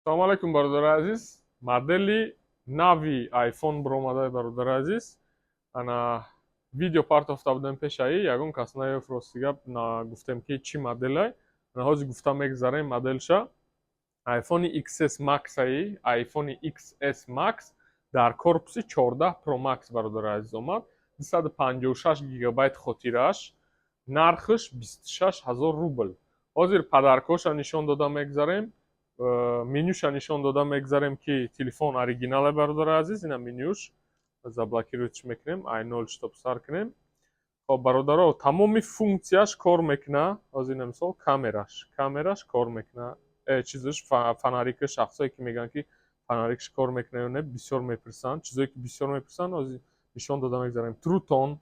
Салому алайкум, бародари азиз. Модели нави iPhone биромада, бародари азиз. Ана, видео партофта будем пешаи, ягон кас наёфт, рости гап, гуфтем, ки чӣ моделай. Ана, ҳозир гуфта мегзарем моделша. iPhone XS Max аи, iPhone XS Max дар корпуси 14 Pro Max, бародари азиз, омад. 256 гигабайт хотирааш, нархаш 26 ҳазор рубл. Ҳозир подаркоша нишон дода мегзарем, менюша нишон дода мегзарем, ки телефон оригинале, бародари азиз. Ина менюш, заблокировать мекунем, ай ноль чтоб сар кунем. Хоб, бародаро, тамоми функсияш кор мекуна. Ҳозир ина, мисол, камераш кор мекуна, чизаш, фонарикаш. Шахсое ки мегӯянд, ки фонарикаш кор мекуна ё не, бисёр мепурсанд. Чизое ки бисёр мепурсанд, ҳозир нишон дода мегзарем. True Tone,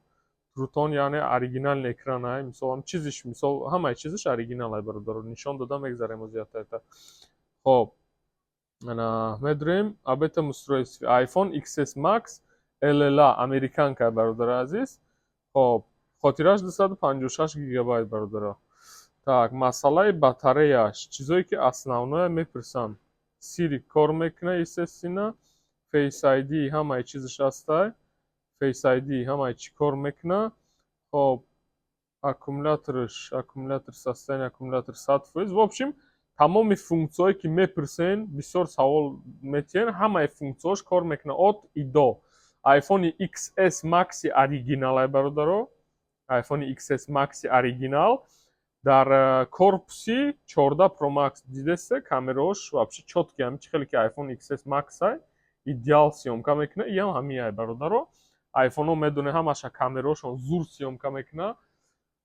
True Tone, яъне оригинальный экран ай, мисол, чизиш, мисол, ҳамаи чизаш оригинал ай, бародаро, нишон дода мегзарем ҳозир ята. Хоб, ана, медурем об этом устройстве. iPhone XS Max LLA, американка, бародари азиз. Хоб, хотираш 256 гигабайт, бародаро. Так, масъалаи батареяш, чизое ки основное мепурсанд. Siri кор мекуна, естественно, Face ID, ҳамаи чизаш ҳастай, Face ID, ҳамаи чӣ кор мекуна. Хоб, аккумулятораш, аккумулятор, состояние аккумулятор 100%. В общем, тамоми функсияое ки мепурсен, бисёр савол метиҳен, ҳамаи функсияош кор мекуна от и до. iPhone XS Max оригиналай, бародаро, iPhone XS Max оригинал дар корпуси 14 Pro Max. Дидесте, камераош вообще чёткий. Ҳами чӣ хеле ки iPhone XS Max ай идеал съёмка мекуна, иам ҳамиай, бародаро. Айфонҳо, медоне, ҳамаша камераошон зур съёмка мекуна.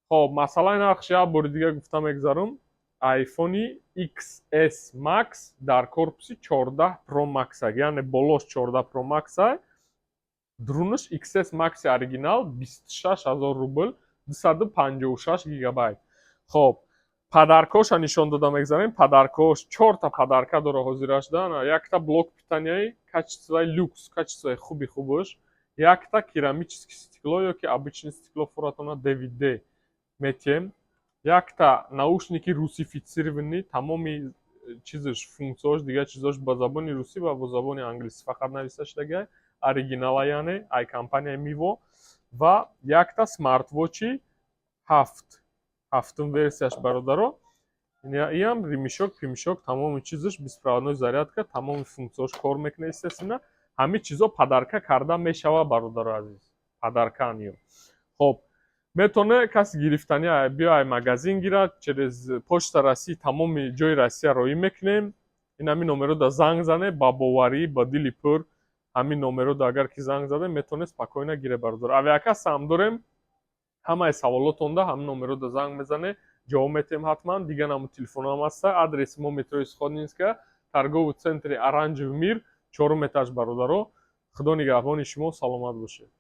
Хоб, масъалаи нархш як бори дига гуфта мегзарам. iPhone XS Max дар корпуси 14 Pro Max, яъне болош 14 Pro Max, дурунаш XS Max оригинал, 26 ҳазор рубл, 256 гигабайт. Хоб, подаркоша нишон дода мегзарем. Подаркош чорта подарка дора ҳозирашда. Якта блок питанияи качествои люкс, качествои хуби хубаш, якта керамический стекло ё ки обычный стекло фуратона DVD метиҳем, якта наушники русифицированный, тамоми чизаш, функсияош, дигар чизош ба забони русӣ ва бо забони англисӣ фақат нависта шудагиай, оригинала, яъне ай компанияи Миво, ва якта смартвочи ҳафт, ҳафтум версияш, бародаро. Иам ремешок пимишок, тамоми чизаш, беспроводной зарядка, тамоми функсияош кор мекунад, естественно. Ҳамин чизо подарка карда мешавад, бародаро азиз, подарка ниё. Хоб, метавона каси гирифтани биё ай магазин гирад, через Почта России тамоми ҷои Россия роӣ мекунем. Ин ҳамин номерода занг зане, ба боварӣ, ба дили пур ҳамин номерода агар ки занг заде, метавонед спокойно гире, бародар. Авиакасса ҳам дорем. Ҳамаи саволотонда ҳамин номерода занг мезане, ҷавоб метиҳем ҳатман. Дигар намуд телефонҳоам ҳаста. Адреси мо: метрои Сходнинская, торговый центри Оранжевый мир, чорум этаж. Бародаро, Худо нигаҳбони шумо, саломат бошед.